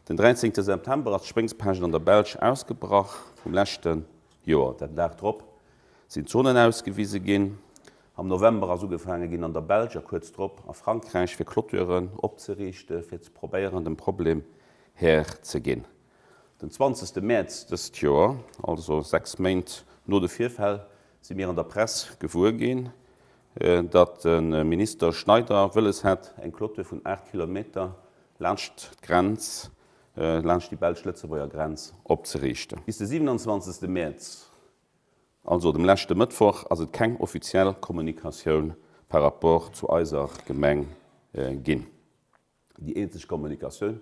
Den 13 September ass d'Schwéngspescht an der Belsch ausgebrach vum leschte Joer. Den Dag drop sinn Zonen ausgewise ginn. Am November ass ugefaange ginn an der Belsch a kuerz drop a Frankräich fir Clôturen opzeriichte fir ze probéieren dem Problem Här ze ginn. Den 20 Mäerz dëst Joer, also 6 Méint no de Virfäll, si mir an der Press gewuer ginn, datt de Minister Schneider wëlles hätt, eng Clôture vun 8 Kilometer laanscht d'Grenz, laanscht déi belsch-lëtzebuerger Grenz opzeriichten. Bis de 27. Mäerz, also dem leschte Mëttwoch, ass et keng offiziell Kommunikatioun par rapport zu eiser Gemeng ginn. Déi eenzeg Kommunikatioun,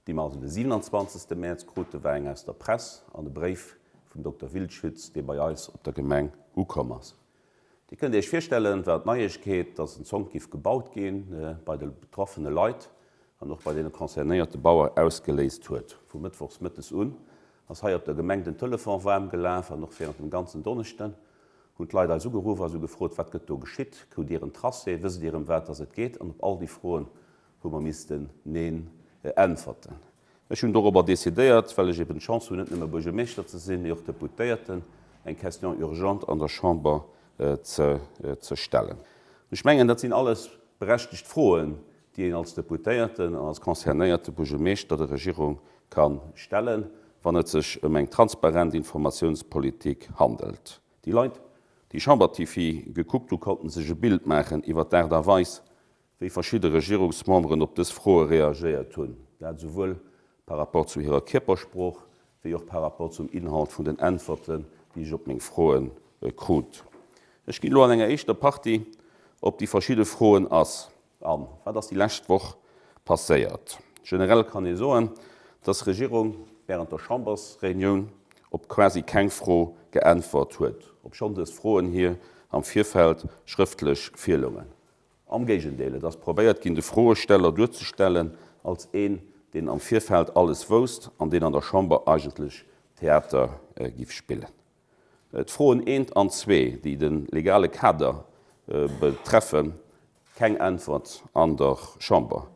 déi mer also de 27. Mäerz kruten, war eng aus der Press an e Bréif vum Dokter Wildschütz, dee bei eis op der Gemeng ukomm ass. Dir kënnt Iech virstellen, war d'Neiegkeet, dass en Zonk giff gebaut ginn, bei de betroffene Leit an och bei deene concernéierte Bauer ausgeléist huet. Vu mëttwochs mëttes un ass hei op der Gemeng den Telefon waarm gelaf an och während dem ganzen Donneschden hunn d'Leit eis ugeruff a se gefrot, Wat gëtt do geschitt? Krut Dir en Tracé? Wësst Dir ëm wat dass et geet? An op all déi Froen hu mer missten Neen äntwerten. Ech hunn dorobber decidéiert, well ech eben d'Chance hunn, net nëmme Buergermeeschter ze sinn, mee och Deputéierten, eng Question urgente an der Chamber ze stellen. Ech mengen, dat sinn alles berechtegt Froen, déi een als Deputéierten an als concernéierte Buergermeeschter der Regierung ka stellen, wann et sech ëm eng transparent Informatiounspolitik handelt. Déi Leit, déi Chamber-TV gekuckt hu, konnten sech e Bild maachen iwwer d'Aart a Weis, wéi verschidde Regierungsmemberen op dës Froe reagéiert hunn, dat esouwuel par rapport zu hirer Kierpersprooch wéi och par rapport zum Inhalt vun den Äntwerten, déi ech op meng Froe krut. Ech ginn elo an enger éischter Partie op déi verschidde Froen ass an. Wat ass déi lescht Woch passéiert? Generell kann ee soen, dass d'Regierung während der Chambersreunioun op quasi keng Fro geäntwert huet, obschonn dës Froen hir am Virfeld schrëftlech virloungen. Am Géigendeel, et ass probéiert ginn, de Froesteller duerzestellen als een, deen am Virfeld alles wousst an deen an der Chamber eigentlech Theater giff spillen. D'Froen eent an zwee, déi de legale Kader betreffen, keng Äntwert an der Chamber.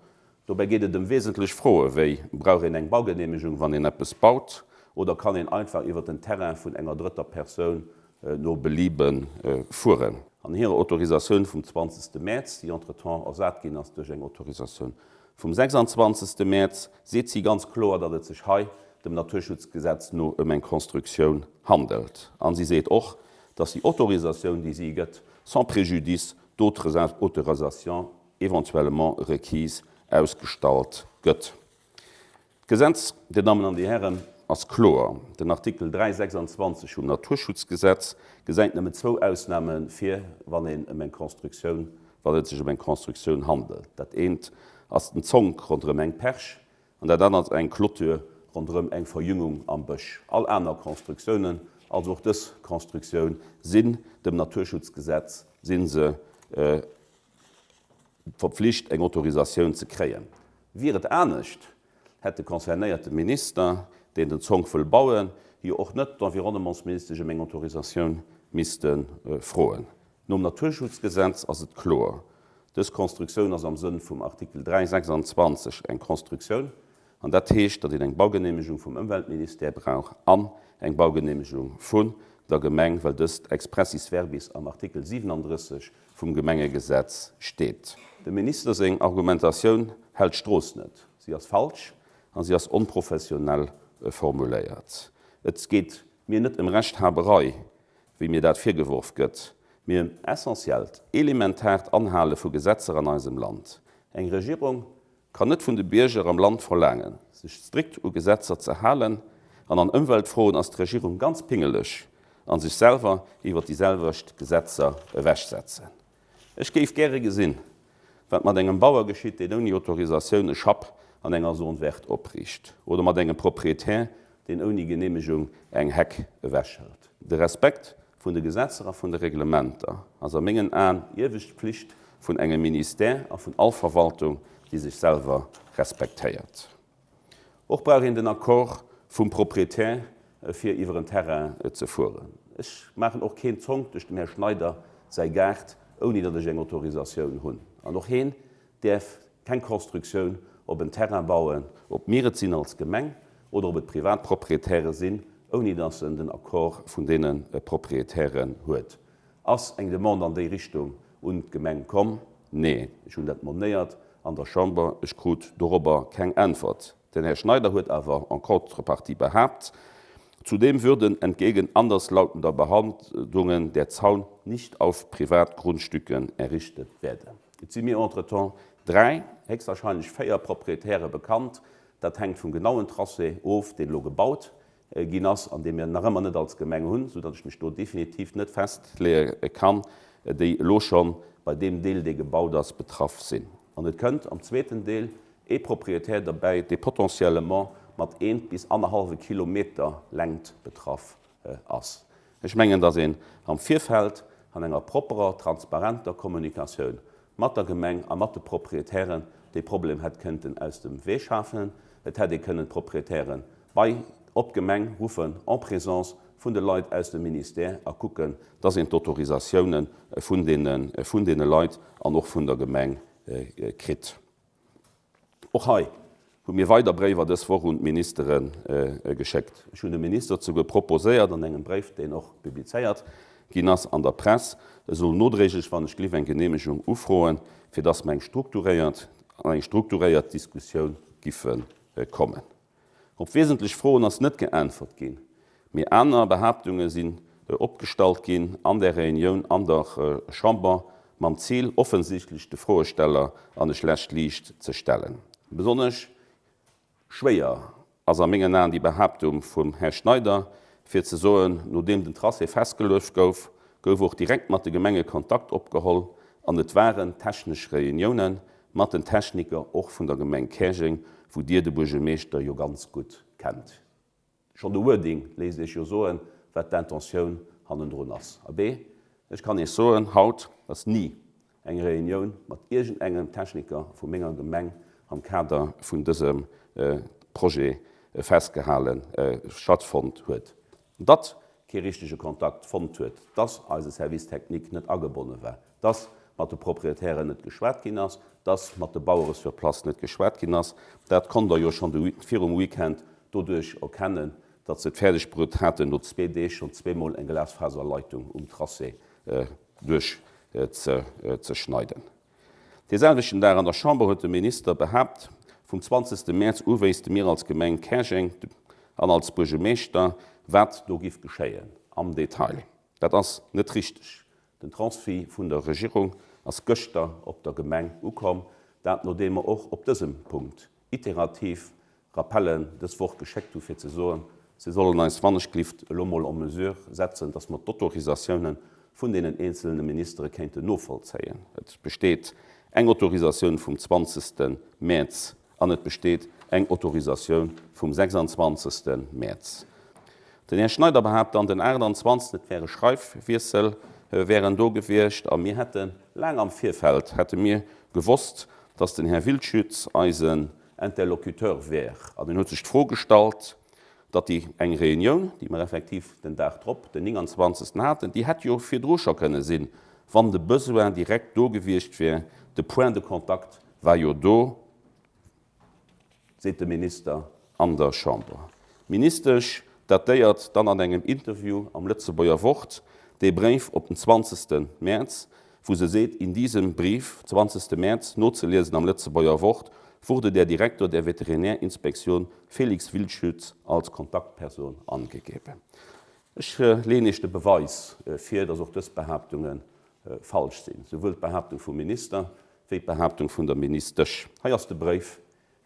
Dobäi geet et ëm wesentlech Froe wéi, Brauch een eng Baugeneemegung, wann een eppes baut, oder kann een einfach iwwer den Terrain vun enger drëtter Persoun no Beliebe fueren? An hirer Autorisatioun vum 20. Mäerz, déi entretemps ersat ginn ass duerch eng Autorisatioun vum 26. Mäerz, seet si ganz kloer, datt et sech hei dem Naturschutzgesetz no ëm eng Constructioun handelt. A si seet och, datt déi Autorisatioun, déi si gëtt, sans préjudice d'autres autorisations éventuellement requises ausgestallt gëtt. D'Gesetz, Dir Dammen an Dir Hären, ass kloer. Den Artikel 326 vum Naturschutzgesetz gesäit nëmmen zwou Ausnahme vir, wann een ëm eng Constructioun, wann et sech ëm eng Constructioun handelt. Dat eent ass den Zonk ronderëm eng Perch an dat anert eng Clôture ronderëm eng Verjüngung am Bësch. All aner Constructiounen, also och dës Constructioun, sinn dem Naturschutzgesetz si se verpflicht eng Autorisatioun ze kréien. Wier et anescht, hätt de concernéierte Minister, deen den Zonk wëll bauen, jo och net d'Environnementsministesch ëm eng Autorisatioun misste froen. Nom Naturschutzgesetz ass et kloer, dës Constructioun ass am Sënn vum Artikel 326 eng Constructioun, An dat heescht, datt een eng Baugeneemegung vum Ëmweltministère brauch an eng Baugeneemegung vun der Gemeng, well dëst expressis verbis am Artikel 37 vum Gemengegesetz steet. Dem Minister seng Argumentatioun hält d'Strooss net. Si ass falsch a si ass onprofessionell formuléiert. Et geet mir net ëm Rechthaberei, wéi mir dat virgeworf gëtt, mee ëm essentiellt, elementaart Anhale vu Gesetzer an eisem Land. Eng Regierung kann net vun de Bierger am Land verlaangen, sech strikt u Gesetzer ze halen, an an Ëmweltfroen ass d'Regierung ganz pingeleg an sech selwer iwwer déi selwecht Gesetzer ewechsetzen. Ech géif gäre gesinn, wat mat engem Bauer geschitt, deen ouni Autorisatioun e Schapp an enger Zone verte opriicht, oder mat engem Proprietär, deen ouni Geneemegung eng Heck ewechhëlt. De Respekt vun de Gesetzer a vun de Reglementer ass a mengen Aen iewescht Pflicht vun engem Ministère a vun all Verwaltung, déi sech selwer respektéiert. Och brauch een den Accord vum Proprietär, fir iwwer en Terrain ze fueren. Ech maachen och keen Zonk duerch dem Här Schneider säi Gaart, ouni datt ech eng Autorisatioun hunn. An och heen däerf keng Constructioun. op en Terrain bauen, ob mir et sinn als Gemeng oder ob et privat Proprietäre sinn, ouni dass en den Accord vun deene Proprietären huet. Ass eng Demande an déi Richtung un d'Gemeng komm? Nee. Ech hunn dat monéiert an der Chamber, ech krut dorobber keng Äntwert. Den Här Schneider huet awer en contrepartie behaapt, Zudem würden entgegen anderslautender Behauptungen der Zaun nicht auf Privatgrundstücken errichtet werden. Et si mir entretemps dräi, héchstwahrscheinlech véier Proprietäre bekannt. Dat hänkt vum genauen Tracé of, deen elo gebaut ginn ass an dee mir nach ëmmer net als Gemeng hunn, soudatt ech mech do definitiv net festleeë kann, déi elo scho bei deem Deel, dee gebaut ass, betraff sinn. An et kënnt am zweeten Deel ee Proprietär derbäi, dee potentiellement mat eent bis annerhallwe Kilometer Längt betraff ass. Ech mengen, datt een am Virfeld an enger propperer, transparenter Kommunikatioun mat der Gemeng a mat de Proprietären dee Problem hätt kënnten aus dem Wee schafen. Et hätt ee kënnen d'Proprietäre bei op d'Gemeng ruffen en présence vun de Leit aus dem Ministère a kucken, dass een d'Autorisatiounen vun deene vun deene Leit an och vun der Gemeng kritt. Och hei hu mir weider Bréiwer dës Woch un d'Ministere geschéckt. Ech hunn dem Minister souguer proposéiert an engem Bréif, deen och publizéiert ginn ass an der Press, e soll nodréiglech, wann ech gliff, eng Genehmegung ufroen, fir dass mer eng strukturéiert, an eng strukturéiert Diskussioun giffe kommen. Op wesentlech Froen ass net geäntwert ginn, mee aner Behaaptunge sinn opgestallt ginn an där Reunioun an der Chamber, mam Zil, offensichtlech de Froesteller an e schlecht Liicht ze stellen. Besonnesch schwéier ass a mengen Aen déi Behaaptung vum Här Schneider, fir ze soen, nodeem den Tracé festgeluecht gouf, gouf och direkt mat de Gemenge Kontakt opgeholl an et waren technesch Reuniounen mat den Techniker och vun der Gemeng Käerjeng, wou Dir de Buergermeeschter jo ganz gutt kennt. Schonn de Wording léisst Iech jo soen, wat d'Intentioun hannendrun ass. Abee, ech kann Iech soen haut, dass ni eng Reunioun mat iergendengem Techniker vu menger Gemeng am Kader vun dësem Projet festgehale stattfonnt huet. Datt kee richtege Kontakt fonnt huet, dass eise Service technique net agebonne war, dass mat de Proprietären net geschwat ginn ass, dass mat de Bauere sur place net geschwat ginn ass, dat konnt Der jo schonn de virum Weekend doduerch erkennen, datt se et fäerdeg bruet haten, no zwee Deeg schonn zweemol eng Glasfaserleitung um Tracé duerch ze schneiden. Dee selwechten Dag an der Chamber huet de Minister behaapt, Vum 20. Mäerz u wéisste mir als Gemeng Käerjeng an als Buergemeeschter, wat do giff geschéien am Detail. Dat ass net richteg. Den Transfit vun der Regierung ass gëschter op der Gemeng ukomm, dat nodeem mer och op dësem Punkt iterativ Rappellen dës Woch geschéckt hu fir ze soen, se sollen eis wannechglift elo mol en mesure setzen, dass mer d'Autorisatiounen vun deenen eenzelne Ministere kéinten novollzéien. Et besteet eng Autorisatioun vum 20. Mäerz an et besteet eng Autorisatioun vum 26. Mäerz. Den Här Schneider behaapt dann, den 28. et wäre Schreifwiessel wären do gewiescht a mir hätte laang am Virfeld hätte mir gewosst, dass den Här Wildschütz eisen Interlocuteur wär. An en huet sech d'Fro gestallt, datt déi eng Reunioun, déi mer effektiv den Dag drop, den 29. haten, déi hätt jo virdru scho kënne sinn, wann de Besoin direkt do gewiescht wär. De Point de contact war jo do, seet de Minister an der Chamber. D'Ministesch datéiert dann an engem Interview am Lëtzebuerger Wort dee Bréif op den 20. Mäerz, wou se seet, In diesem Brief, 20. März, nozeliesen am Lëtzebuerger Wort, wurde der Direktor der Veterinärinspektion Felix Wildschütz als Kontaktperson angegeben. Ech leeën Iech de Beweis vir, datt och dës Behaaptunge falsch sinn, souwuel d'Behaaptung vum Minister wéi d'Behaaptung vun der Ministesch. Hei ass de Bréif,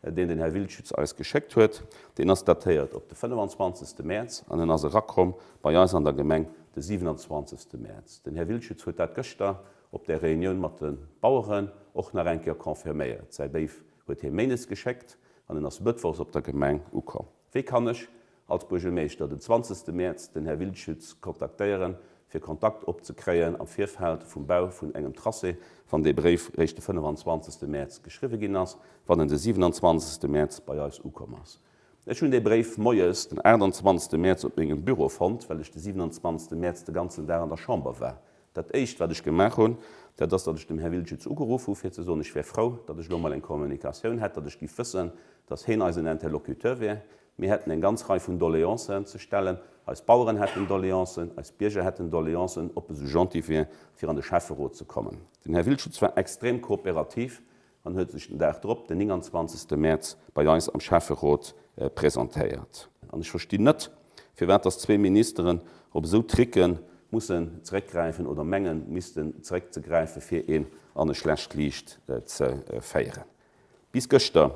deen den Här Wildschütz eis geschéckt huet. Deen ass datéiert op de 25. Mäerz an en ass erakomm bei eis an der Gemeng de 27. Mäerz. Den Här Wildschütz huet dat gëschter op där Reunioun mat de Baueren och nach eng Kéier confirméiert. Säi Bréif huet hie méindes geschéckt an en ass mëttwochs op der Gemeng ukomm. Wéi kann ech als Buergermeeschter den 20. Mäerz den Här Wildschütz kontaktéieren, fir Kontakt opzekréien am Virfeld vum Bau vun engem Tracé, wann dee Bréif réischt de 25. Mäerz geschriwwe ginn ass, wann en de 27. Mäerz bei eis ukomm ass? Ech hunn dee Bréif moies den 28. Mäerz op mengem Büro fonnt, well ech de 27. Mäerz de ganzen Dag an der Chamber war. Dat Éischt, wat ech gemaach hunn, dat ass, datt ech dem Här Wildschütz ugeruff hu fir ze soen, ech wär frou, datt ech elo emol eng Kommunikatioun hätt, datt ech giff wëssen, datt heen eisen Interlocuteur wär. Mir hätten eng ganz Rei vun Doléancen ze stellen. Eis Baueren hätten Doléancen, eis Bierger hätten Doléancen, ob e sou gentil wier, fir an de Schäfferot ze kommen. Den Här Wildschutz war extrem kooperativ an huet sech den Dag drop, den 29. Mäerz, bei eis am Schäfferot presentéiert. An ech verstinn net, firwat dass zwee Ministeren op esou Tricke mussen zeréckgräifen oder mengen, missten zeréckzegräifen, fir een an e schlecht Liicht ze féieren. Bis gëschter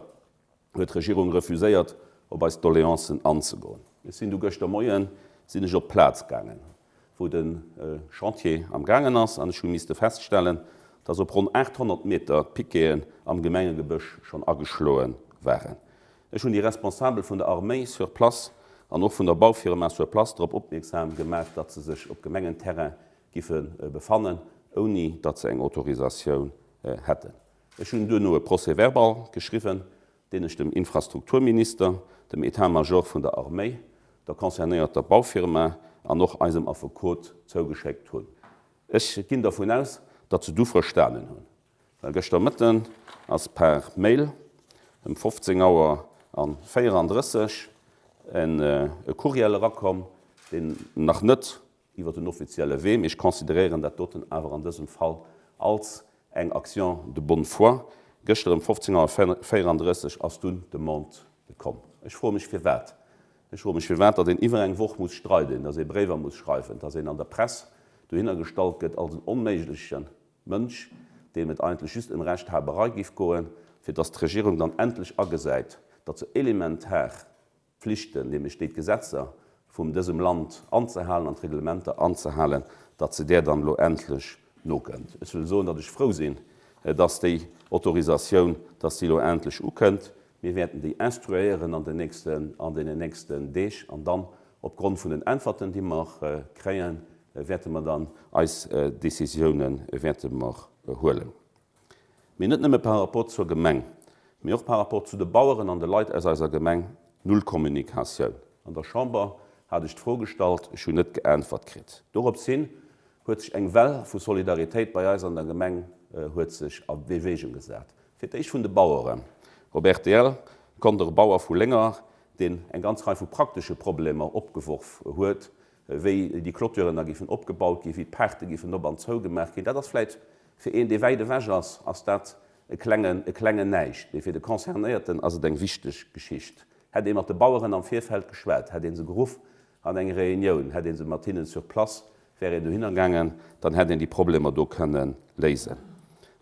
huet d'Regierung refuséiert, op eis Doleancen anzegoen. Ech sinn du gëschter Moien sinn ech op d'Plaz gaangen, wou de Chantier am gaangen ass, an ech hu misste feststellen, dass op ronn 800 Meter d'Piqueten am Gemengegebësch schonn ageschloe waren. Ech hunn déi Responsabel vun der Arméi sur place an och vun der Baufirma sur place drop opmierksam gemaach, datt se sech op Gemengenterrain giffe befannen, ouni datt se eng Autorisatioun hätten. Ech hunn duerno e Procès-verbal geschriwwen, deen ech dem Infrastrukturminister, dem État-major vun der Arméi, der concernéierter Baufirma an och eisem Affekot zougeschéckt hunn. Ech ginn dervun aus, datt se du verstanen hunn, well gëschter Mëtten ass par Mail ëm 15 Auer an 34 e Courriel erakomm, deen nach net iwwer den offizielle Wee, mee ech consideréieren dat doten awer an dësem Fall als eng Action de bonne foi. Gëschter ëm 15 Auer 34 ass dunn d'Demande komm. Ech froe mech firwat. Ech froe mech firwat, datt een iwwer eng Woch muss streiden, datt ee Bréiwer muss schreiwen, datt een an der Press dohinner gestallt gëtt als en onméigleche Mënsch, deem et eigentlech just ëm Rechthaberei giff goen, fir datt d'Regierung dann endlech agesäit, datt se elementar Pflichten, nämlech déi d'Gesetzer vum dësem Land anzehalen an d'Reglementer anzehalen, datt se där dann elo endlech nokënnt. Ech wëll soen, datt ech frou sinn, datt déi Autorisatioun, datt déi elo endlech ukënnt. Mir wäerten déi instruéieren an den nächsten, an deenen nächsten Deeg an dann opgrond vun den Äntwerten, déi mer kréien, wäerte mer dann eis Décisiounen wäerte mer huelen. Mee net nëmme par rapport zur Gemeng, mee och par rapport zu de Baueren an de Leit aus eiser Gemeng, null Kommunikatioun. An der Chamber hat ech d'Fro gestallt, ech hunn net geäntwert kritt. Dorops hin huet sech eng Well vu Solidaritéit bei eis an der Gemeng huet sech a Beweegung gesat. Fir d'éischt vun de Baueren. Op rtl konnt der e Bauer vu Lénger, deen eng ganz Rei vu praktesche Problemer opgeworf huet, wéi déi Clôturen da géifen opgebaut ginn, wéi d'Paarte géifen op an zougemaach ginn. Dat ass vläicht fir een, dee wäit ewech ass, ass dat e klengen, e klengen Näischt, mee fir de Concernéierten ass et eng wichteg Geschicht. Hätt ee mat de Baueren am Virfeld geschwat, hätt ee se geruff an eng Reunioun, hätt ee se mat hinnen sur place, wär een dohinner gaangen, dann hätt een déi Problemer do kënne léisen.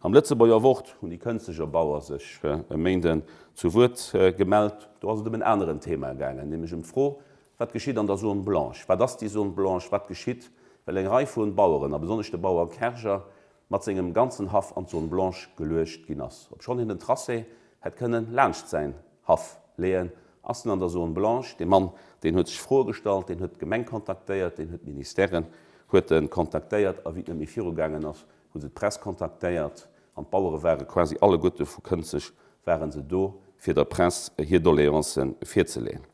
Am Lëtzebuerger Wort hunn déi Kënzeger Bauer sech e Méinden zu Wuert gemellt. Do ass et ëm en aneren Thema gaangen, nämlech ëm d'Fro, Wat geschitt an der Zone blanche? Wat ass déi Zone blanche? Wat geschitt, well eng Rei vu Baueren, a besonnesch de Bauer Kerger, mat sengem ganzen Haff an d'Zone blanche geluecht ginn ass? Obschonn hien den Tracé hätt kënnen laanscht säin Haff leeën, ass en an der Zone blanche. Dee Mann, deen huet sech Froe gestallt, deen huet d'Gemeng kontaktéiert, deen huet d'Ministèren huet e kontaktéiert, a wéi et net méi virugaangen ass, hu se d'Press kontaktéiert. An d'Bauere ware quasi alleguerte vu Kënzeg ware se do, fir der Press hir Doleancen virzeleeën.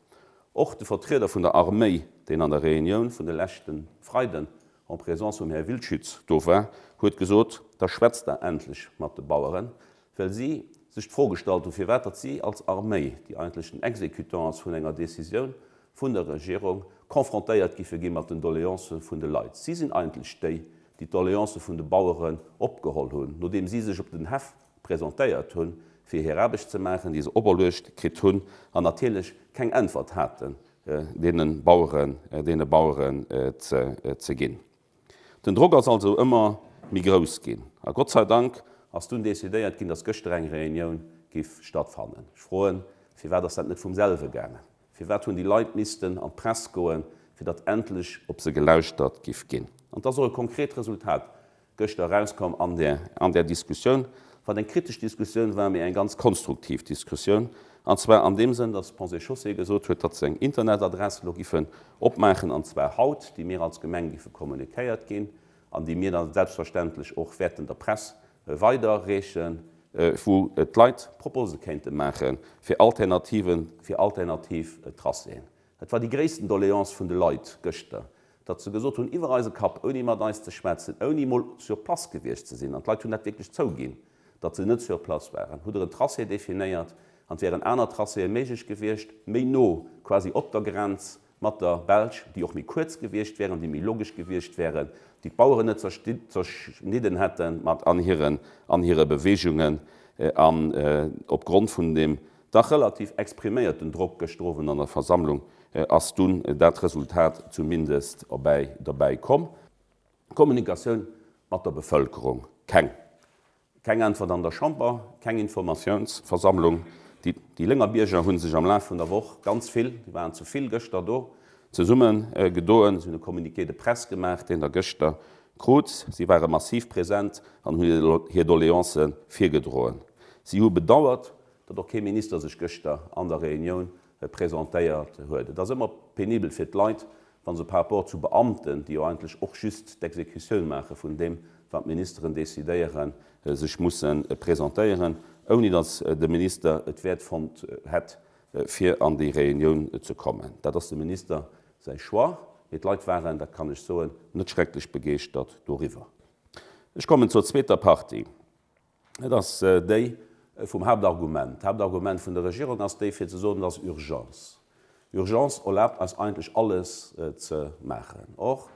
Och de Vertrieder vun der Arméi, deen an der Reunioun vun de leschte Freiden en présence vum Här Wildschütz do war, huet gesot, Da schwätzt der endlech mat de Baueren, well si sech d'Fro gestallt hunn, firwat datt si als Arméi, déi eigentlech den Exécutant ass vun enger Décisioun vun der Regierung, confrontéiert giffe gi mat den Doleancë vun de Leit. Si sinn eigentlech déi, déi d'Doleancë vun de Baueren opgeholl hunn, nodeem si sech op den Häff presentéiert hunn, fir hir Aarbecht ze maachen, déi se operluecht kritt hunn, an natierlech keng Äntwert haten, deene Baueren, deene Baueren ze ginn. Den Drock ass also ëmmer méi grouss ginn. A Gott sei Dank ass dunn decidéiert ginn, dass gëschter eng Reunioun giff stattfannen. Ech froen, Firwat ass dat net vum selwe gaangen? Firwat hunn déi Leit missten an d'Press goen, fir datt endlech op se gelauschtert giff ginn? An et ass och e konkret Resultat gëschter erauskomm an där, an där Diskussioun, wat eng kritesch Diskussioun war, mee eng ganz konstruktiv Diskussioun, an zwar an deem Sënn, datt d'Ponts et Chaussées gesot huet, datt se eng Internetadress elo giffen opmaachen, an zwar haut, déi mir als Gemeng giffe kommuniquéiert ginn an déi mir da selbstverständlech och wäerten der Press weiderreechen, wou d'Leit Propose kéinte maache fir Alternativen, fir alternativ Tracéen. Dat war déi gréissten Doléance vun de Leit gëschter. Datt se gesot hunn, iwwer eise Kapp, ouni mat eis ze schwätzen, ouni emol sur place gewiescht ze sinn, an d'Leit hunn dat wierklech zouginn, datt se net sur place waren, hutt Der en Tracé definéiert an et wären aner Tracéë méiglech gewiescht, méi no quasi op der Grenz mat der Belsch, déi och méi kuerz gewiescht wären, déi méi logesch gewiescht wären, déi d'Baueren net zerschnidden hätte mat an hiren an hire Beweegungen. An opgrond vun deem dach relativ expriméierten Drock gëschter Owend an der Versammlung ass dunn dat Resultat zumindest derbäi komm. Kommunikatioun mat der Bevëlkerung, keng. Keng Äntwert an der Chamber, keng Informatiounsversammlung. Déi Lénger Bierger hu sech am Laf vun der Woch ganz vill, déi waren zu vill gëschter do, zesumme gedoen. Si hunn e Communiqué de presse gemaach, deen Der gëschter krut. Si ware massiv present an hunn hir Doleancë virgedroen. Si hu bedauert, datt och kee Minister sech gëschter an der Reunioun presentéiert huet. Et ass ëmmer penibel fir d'Leit, wa se par rapport zu Beamten, déi jo eigentlech och just d'Exekutioun maache vun deem, wat d'Ministeren decidéieren, sech musse presentéieren, ouni datt de Minister et wäert fonnt hätt, fir an déi Reunioun ze kommen. Dat ass dem Minister säi Choix, mee d'Leit waren, dat kann ech soen, net schrecklech begeeschtert doriwwer. Ech kommen zur zweeter Partie. Et ass déi vum Haaptargument. D'Haaptargument vun der Regierung ass déi, fir ze soen, et ass Urgence. Urgence erlaabt eis eigentlech alles ze maachen. Or,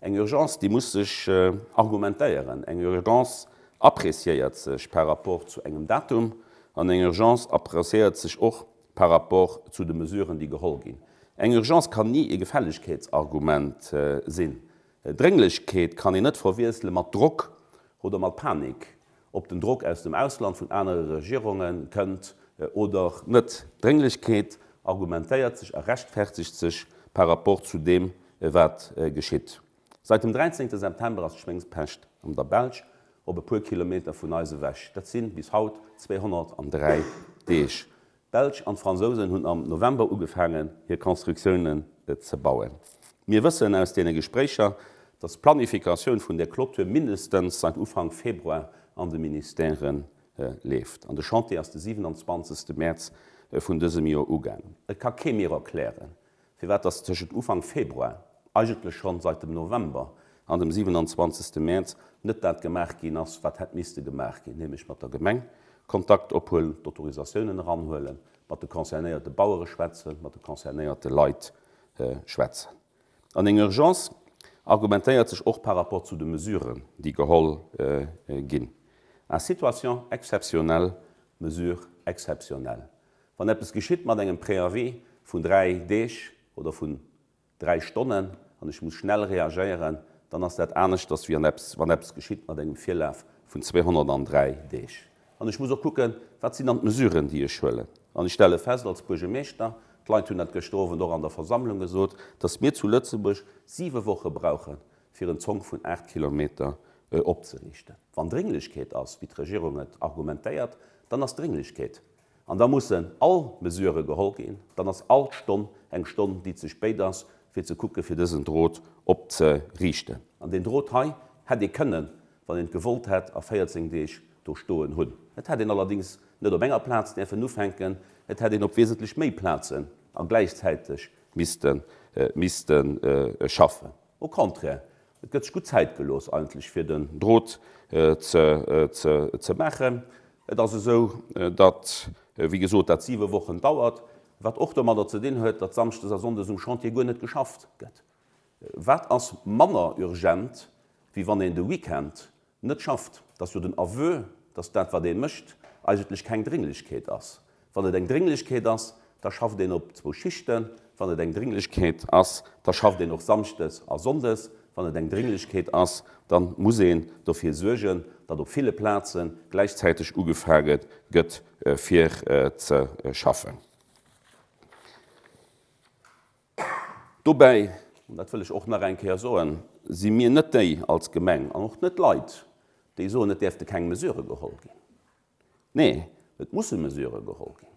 eng Urgence, déi muss sech argumentéieren. Eng Urgence appréciéiert sech par rapport zu engem Datum an eng Urgence appréciéiert sech och par rapport zu de Mesuren, déi geholl ginn. Eng Urgence kann ni e Gefällegkeetsargument sinn. Drénglechkeet kann een net verwiessele mat Drock oder mat Panik, ob den Drock aus dem Ausland vun anere Regierunge kënnt oder net. Drénglechkeet argumentéiert sech a rechtfertegt sech par rapport zu deem, wat geschitt. Seit dem 13 September ass d'Schwéngspescht an der Belsch op e puer Kilometer vun eis ewech. Dat si bis haut 203 Deeg. D'Belsch an d'Fransousen hunn am November ugefaangen, hir Constructiounen ze bauen. Mir wëssen aus deene Gespréicher, datt d'Planifikatioun vun där Clôture mindestens seit Ufank Februar an de Ministèrë leeft. An de Chantier ass de 27. Mäerz vun dësem Joer ugaangen. Et ka kee mir erklären, firwat datt tëschent Ufank Februar, eigentlech schonn seit dem November, an dem 27. Mäerz net dat gemaach ginn ass, wat hätt misste gemaach ginn, nämlech mat der Gemeng Kontakt ophuelen, d'Autorisatiounen eranhuelen, mat de concernéierte Bauere schwätzen, mat de concernéierte Leit schwätzen. An eng Urgence argumentéiert sech och par rapport zu de Mesuren, déi geholl ginn. À situation exceptionnelle, mesures exceptionnelles. Wann eppes geschitt mat engem Préavis vun 3 Deeg oder vun 3 Stonnen an ech muss schnell reagéieren, dann ass dat aneschters wéi wann eppes geschitt mat engem Virlaf vun 203 Deeg. An ech muss och kucken, wat sinn dann d'Mesuren, déi ech huelen. An ech stelle fest als Buergermeeschter, d'Leit hunn dat gëschter Owend och an der Versammlung gesot, datt mir zu Lëtzebuerg siwe Woche brauchen, fir en Zonk vun 8 Kilometer opzeriichten. Wann Drénglechkeet ass, wéi d'Regierung et argumentéiert, dann ass Drénglechkeet. An da mussen all Mesurë geholl ginn. Dann ass all Stonn eng Stonn, déi ze spéit ass, fir ze kucke fir dësen Drot opzeriichten. An deen Drot hei hätt ee kënnen, wann een et gewollt hätt, a 14 Deeg do stoen hunn. Et hätt een allerdéngs net op enger Plaz däerfen ufänken, et hätt een op wesentlech méi Plazen a gläichzäiteg misste misste schaffen. Au contraire, et gëtt sech gutt Zäit gelooss eigentlech fir den Drot ze maachen. Et ass esou, datt, wéi gesot, dat siwe Wochen dauert, wat och domadder ze dinn huet, datt samschdes a sonndes um Chantier guer net geschafft gëtt. Wat ass manner urgent, wéi wann een de Weekend net schafft? Et ass jo den Aveu, datt dat, wat ee mécht, eigentlech keng Dringlechkeet ass. Wann et eng Dringlechkeet ass, da schafft een op zwou Schichten. Wann et eng Dringlechkeet ass, da schafft een och samschdes a sonndes. Wann et eng Dringlechkeet ass, da muss een dofir suergen, datt op ville Plaze gläichzäiteg ugefaange gëtt fir ze schaffen. Dobäi, an dat wëll ech och nach eng Kéier soen, si mir net déi als Gemeng an och net d'Leit, déi soen, et däerfte keng Mesurë geholl ginn. Nee, et musse Mesurë geholl ginn.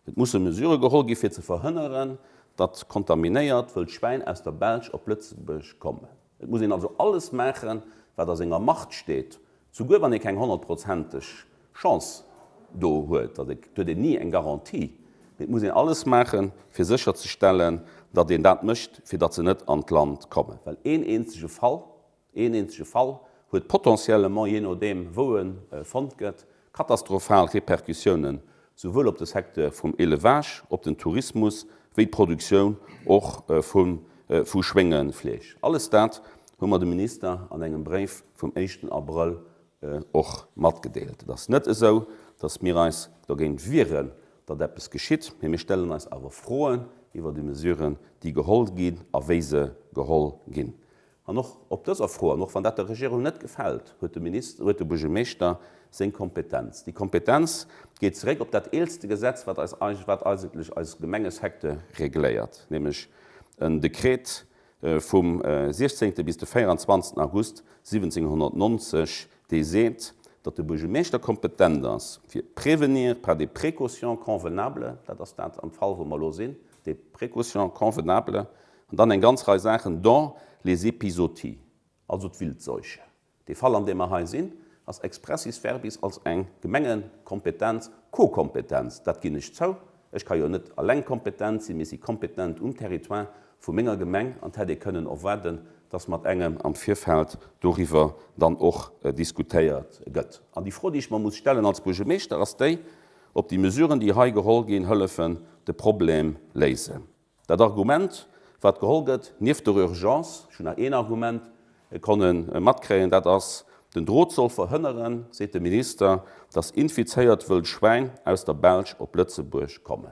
Et musse Mesurë geholl gi fir ze verhënneren, datt kontaminéiert wëllt Schwäin aus der Belsch op Lëtzebuerg kommen. Et muss een also alles maachen, wat a senger Macht steet, souguer wann ee keng honnertprozenteg Chance do huet, et huet een ni eng Garantie. Mee et muss een alles maachen, fir sécherzestellen, datt een dat mécht, fir datt se net an d'Land kommen. Well een eenzege Fall, een eenzege Fall huet potentiellement, jee nodeem wou e fonnt gëtt, katastrophal Repercussiounen, souwuel op de Secteur vum Élevage, op den Tourismus, wéi d'Produktioun och vu Schwéngefleesch. Alles dat hu mer dem Minister an engem Bréif vum éischten Abrëll och matgedeelt. Et ass net esou, datt mir eis dogéint wieren, datt eppes geschitt, mee mir stellen eis awer Froen iwwer déi Mesuren, déi geholl ginn a wéi se geholl ginn. An och op dëser Fro, an och wann dat der Regierung net gefält, huet de Minister, huet de Buergermeeschter seng Kompetenz. Déi Kompetenz geet zeréck op dat eelste Gesetz, wat eis, wat eigentlech eise Gemengesecteur regléiert, nämlech en Dekret vum 16. bis de 24. August 1790, dee seet, datt de Buergermeeschter kompetent ass fir prévenir par des précautions convenables, dat ass dat am Fall wou mer elo sinn, des précautions convenables, an dann eng ganz Rei Saachen, dont les épizooties, also d'Wildseuche. Dee Fall, an deem mer hei sinn, ass expressis verbis als eng Gemengekompetenz, Kokompetenz, dat ginn ech zou. Ech ka jo net alleng kompetent sinn, mee si kompetent um Territoire vu menger Gemeng an et hätt ee kënnen erwaarden, dass mat engem am Virfeld doriwwer dann och diskutéiert gëtt. An déi Fro, déi ech mer muss stellen als Buergermeeschter, ass déi, ob déi Mesuren, déi hei geholl ginn, hëllefen de Problem léisen. Dat Argument, wat geholl gëtt, nieft der Urgence, ech hunn nach een Argument konne matkréien, dat ass, den Drot soll verhënneren, seet de Minister, datt infizéiert wëll Schwäin aus der Belsch op Lëtzebuerg kommen.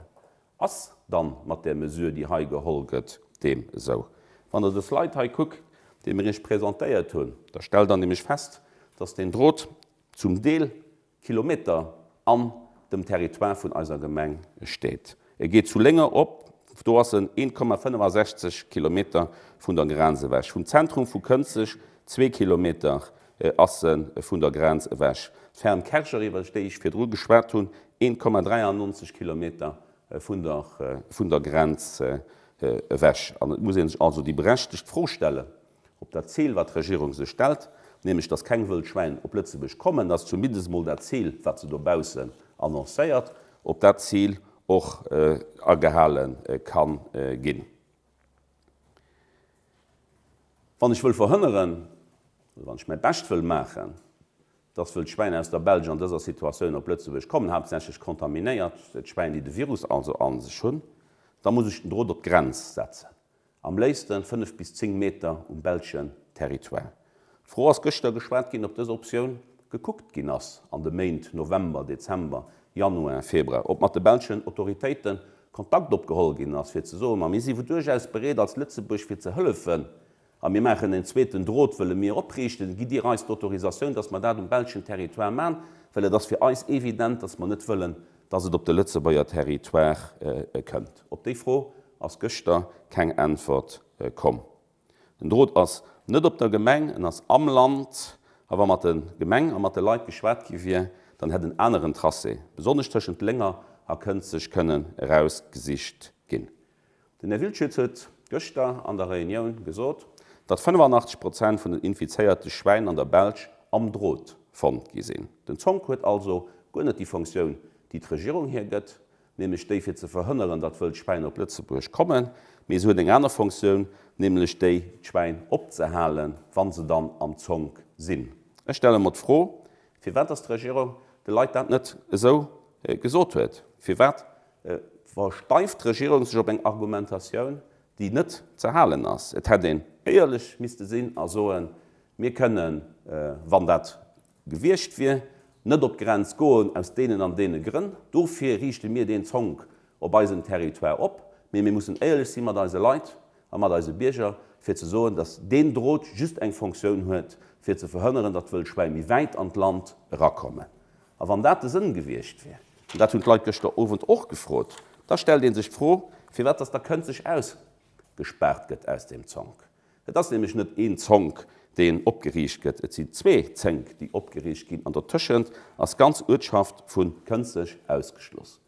Ass dann mat där Mesure, déi hei geholl gëtt, deem esou? Wann Der de Slide hei kuckt, dee mir Iech presentéiert hunn, da stellt Der nämlech fest, datt deen Drot zum Deel Kilometer an dem Territoire vun eiser Gemeng steet. E geet zu Lénger op, do ass en 1,65 Kilometer vun der Grenz ewech. Vum Zentrum vu Kënzeg zwee Kilometer ass e vun der Grenz ewech. D'Ferme Kercher, iwwer déi ech virdru geschwat hunn, 1,93 Kilometer vun der vun der Grenz ewech. An et muss ee sech also déi berechtegt Fro stellen, Ob dat Zil, wat d'Regierung sech stellt, nämlech datt keng wëll Schwäin op Lëtzebuerg kommen, dat ass zumindest emol dat Zil, wat se dobaussen annoncéiert, ob dat Zil och agehale ka ginn. Wann ech wëll verhënneren, oder wann ech mäi Bescht wëll maachen, datt wëll Schwäin aus der Belsch an dëser Situatioun op Lëtzebuerg kommen, haaptsächlech kontaminéiert Schwäin, déi de Virus also a sech hunn, da muss ech den Drot op d'Grenz setzen. Am léifsten 5 bis 10 Meter um belschen Territoire. D'Fro ass gëschter geschwat ginn, ob dës Optioun gekuckt ginn ass an de Méint November, Dezember, Januar, Februar, ob mat de belschen Autoritéite Kontakt opgeholl ginn ass, fir ze soen, ma mir si duerchaus bereet als Lëtzebuerg fir ze hëllefen a mir maachen en zweeten Drot, wëlle mir opriichten, gitt Dir eis d'Autorisatioun, dass mer dat um belschen Territoire man, well et ass fir eis evident, dass mer net wëllen, dass et op de Lëtzebuerger Territoire kënnt. Op déi Fro ass gëschter keng Äntwert komm. Den Drot ass net op der Gemeng, en ass am Land. A wa mat de Gemeng a mat de Leit geschwat gi wier, dann hätt en aneren Tracé, besonnesch tëschent Lénger a Kënzeg, kënnen erausgesicht ginn. Den Här Wildschütz huet gëschter an der Reunioun gesot, datt 85 Prozent vun den infizéierte Schwäin an der Belsch am Drot fonnt gi sinn. Den Zonk huet also guer net déi Funktioun, déi d'Regierung hir gëtt, nämlech déi fir ze verhënneren, datt wëll Schwäin op Lëtzebuerg kommen, mee se huet eng aner Funktioun, nämlech déi, d'Schwäin opzehalen, wa se dann am Zonk sinn. Ech stelle mer d'Fro, firwat datt d'Regierung de Leit dat net esou gesot huet. Firwat versteift d'Regierung sech op eng Argumentatioun, déi net ze halen ass? Et hätt een éierlech misste sinn a soen, Mir kënnen, wann dat gewiescht wier, net op d'Grenz goen aus deenen an deene Grënn. Dofir riichte mir deen Zonk op eisem Territoire op. Mee mir mussen éierlech si mat eise Leit a mat eise Bierger, fir ze soen, datt deen Drot just eng Fonctioun huet, fir ze verhënneren, datt wëll Schwäin méi wäit an d'Land erakommen. A wann dat de Sënn gewiescht wier, an dat hunn d'Leit gëschter Owend och gefrot, da stellt ee sech d'Fro, firwat datt da Kënzeg ausgespaart gëtt aus deem Zonk. Et ass nämlech net een Zonk, deen opgeriicht gëtt, et sinn zwee Zénk, déi opgeriicht ginn, an dertëschent ass d'ganz Uertschaft vu Kënzeg ausgeschloss.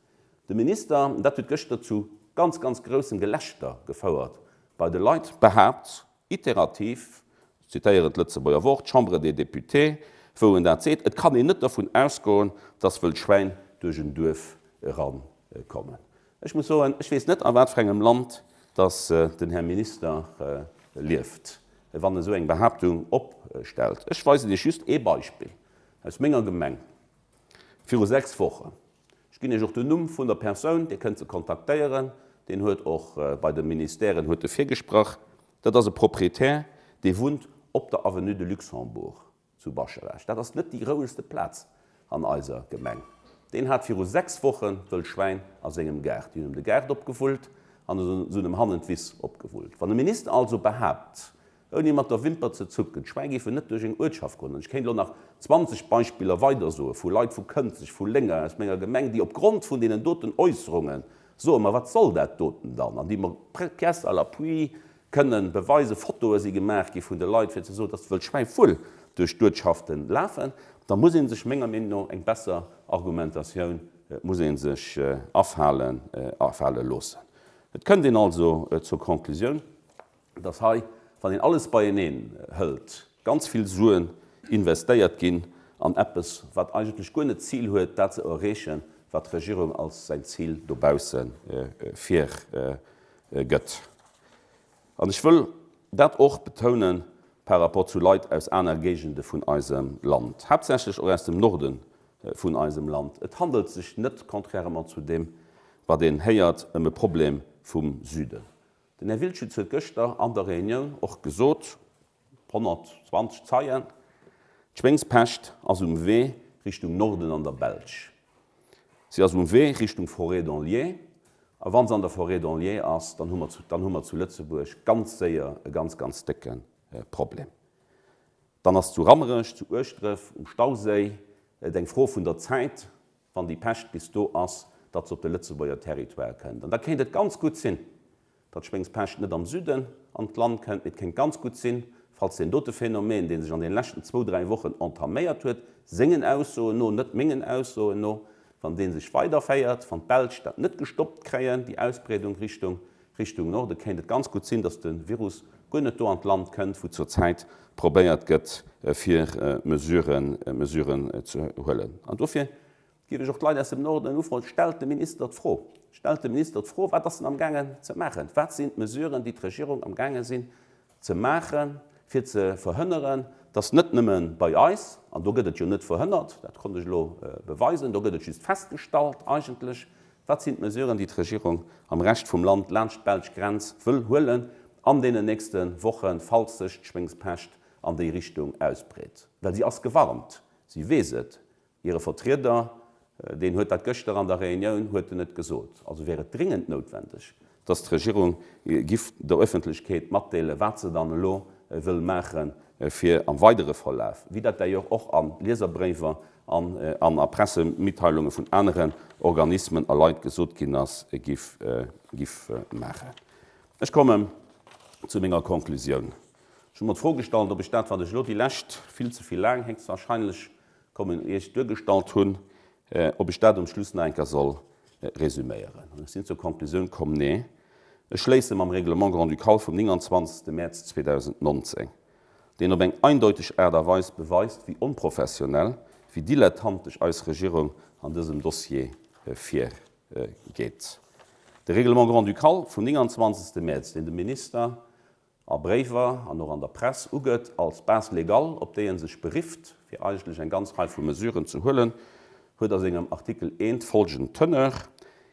De Minister, an dat huet gëschter zu ganz, ganz groussem Gelächter gefouert bei de Leit, behaapt iterativ, ech zitéieren d'Lëtzebuerger Wort, d'Chambre des Députés, wou en dat seet, et kann een net dervun ausgoen, dass wëll Schwäin duerch en Duerf erankommen. Ech muss soen, ech weess net, a wat fir engem Land dass den Här Minister lieft, wann e esou eng Behaaptung opstellt. Ech weisen Iech just ee Beispill aus menger Gemeng viru 6 Wochen. Ech ginn Iech och den Numm vun der Persoun, Dir kënnt se kontaktéieren, deen huet och bei de Ministèren huet e virgesprach. Dat ass e Proprietär, dee wunnt op der Avenue de Luxembourg zu Bascharage. Dat ass net déi rouegste Plaz an eiser Gemeng. Deen hat viru 6 Wochen wëll Schwäin a sengem Gaart. Déi hunn em de Gaart opgewullt an se hunn em hannen d'Wiss opgewullt. Wann e Minister also behaapt, ouni mat der Wimper ze zucken, d'Schwäi géifen net duerch eng Uertschaft goen, an ech kéint elo nach 20 Beispiller weidersoe vu Leit vu Kënzeg, vu Lénger, aus menger Gemeng, déi opgrond vun deenen doten Äusserunge soen, ma wat soll dat doten dann, an déi mer pièces à l'appui kënnen beweisen, Fotoe si gemaach gi vun de Leit, fir ze soen, dass d'wëll Schwäi vull duerch d'Uertschaften lafen, da muss ee sech menger Meenung no eng besser Argumentatioun muss ee sech afale loossen. Et kënnt een also zur Conclusioun, dass hei, wann een alles beieneen hëlt, ganz vill Suen investéiert ginn an eppes, wat eigentlech guer net d'Zil huet, dat ze erreechen, wat d'Regierung als säin Zil dobausse virgëtt. An ech wëll dat och betoune par rapport zu Leit aus aner Géigende vun eisem Land, haaptsächlech och aus dem Norde vun eisem Land, Et handelt sech net, contrairement zu deem, wat een héiert, ëm e Problem vum Süden. Den Här Wildschütz huet gëschter an der Reunioun och gesot, 120 Zeien, d'Schwéngspescht ass um Wee Richtung Norden an der Belsch. Si ass um Wee Richtung Forêt d'Anlier. A wa se an der Forêt d'Anlier ass, dann hu mer, dann hu mer zu Lëtzebuerg ganz séier e ganz, ganz décke Problem. Dann ass zu Rammerech, zu Ueschdref um Stauséi et eng Fro vun der Zäit, wann déi Pescht bis do ass, datt se op de Lëtzebuerger Territoire kënnt. An da kéint et ganz gutt sinn, datt d'Schwéngspescht net am Süden an d'Land kënnt, mee et kéint ganz gutt sinn, falls deen dote Phänomen, dee sech an deene leschten zwou, dräi Wochen entaméiert huet, sengen Aussoen no, net mengen Aussoen no, wann dee sech weiderféiert, wann d'Belsch dat net gestoppt kréien, déi Ausbreedung Richtung Richtung Norde, kéint et ganz gutt sinn, datt de Virus guer net do an d'Land kënnt, wou zur Zäit probéiert gëtt, fir Mesuren Mesuren ze huelen. An dofir géif ech och d'Leit aus dem Norden ufroen, Stellt dem Minister d'Fro, stellt dem Minister d'Fro, wat ass en amgaangen ze maachen? Wat sinn d'Mesuren, déi d'Regierung amgaange sinn ze maachen, fir ze verhënneren, dass net nëmme bei eis, an do gëtt et jo net verhënnert, dat konnt ech elo beweisen, do gëtt et just festgestallt eigentlech, wat sinn d'Mesuren, déi d'Regierung am Rescht vum Land laanscht d'belsch Grenz wëll huelen an deenen nächste Wochen, falls sech d'Schwéngspescht an déi Richtung ausbreet. Well si ass gewarnt, si weess et, Hire Vertrieder, deen huet dat gëschter an der Reunioun, huet en et gesot. Also wär et dringend noutwendeg, dass d'Regierung giff der Öffentlechkeet matdeelen, wat se dann elo wëll maachen, fir am weidere Verlaf, wéi dat d'ailleurs och a Lieserbréiwer an an a Pressemitteilunge vun aneren Organismen a Leit gesot ginn ass, giff giff maachen. Ech kommen zu menger Konklusioun. Ech hu mer d'Fro gestallt, ob ech dat, wat ech elo déi lescht, vill ze vill laang héchstwahrscheinlech, kommen Iech duergestallt hunn, ob ech dat um Schluss nach eng Kéier soll resüméieren. An ech sinn zur Konklusioun komm, Nee, ech schléisse mam Règlement grand-ducal vum 29. Mäerz 2019, deen op eng eindeuteg Aart a Weis beweist, wéi onprofessionell, wéi dilettantesch eis Regierung an dësem Dossier virgeet. De Règlement grand-ducal vum 29. Mäerz, deen de Minister a Bréiwer an och an der Press ugëtt als Base légale, op déi e sech berifft, fir eigentlech eng ganz Rei vu Mesuren ze huelen, huet a sengem Artikel I folgend Teneur,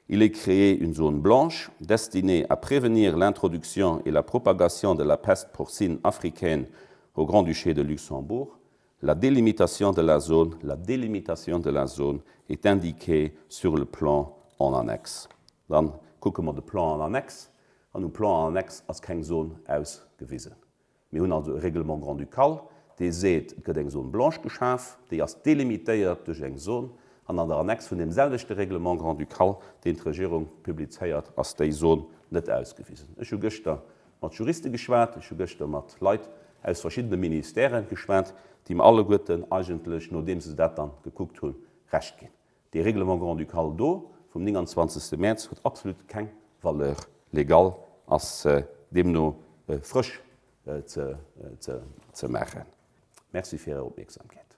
Il est créé une zone blanche destinée à prévenir l'introduction et la propagation de la peste porcine africaine au Grand-Duché de Luxembourg. La délimitation de la zone, la délimitation de la zone est indiquée sur le plan en annexe. Dann kucke mer de Plan en annexe, an um Plan en annexe ass keng Zon ausgewisen. Mir hunn also e Règlement grand-ducal, dee seet, et gëtt eng Zone blanche geschaf, déi ass délimitéiert duerch eng Zon, an an der Annexe vun deem selwechte Règlement grand-ducal, deen d'Regierung publizéiert, ass déi Zon net ausgewisen. Ech hu gëschter mat Juriste geschwat, ech hu gëschter mat Leit aus verschiddene Ministèrë geschwat, déi mer alleguerten eigentlech, nodeem se dat dann gekuckt hunn, Recht ginn. Dee Règlement grand-ducal do vum 29. Mäerz huet absolut keng Valeur légale, ass deemno frësch ze maachen. Merci fir Är Opmierksamkeet.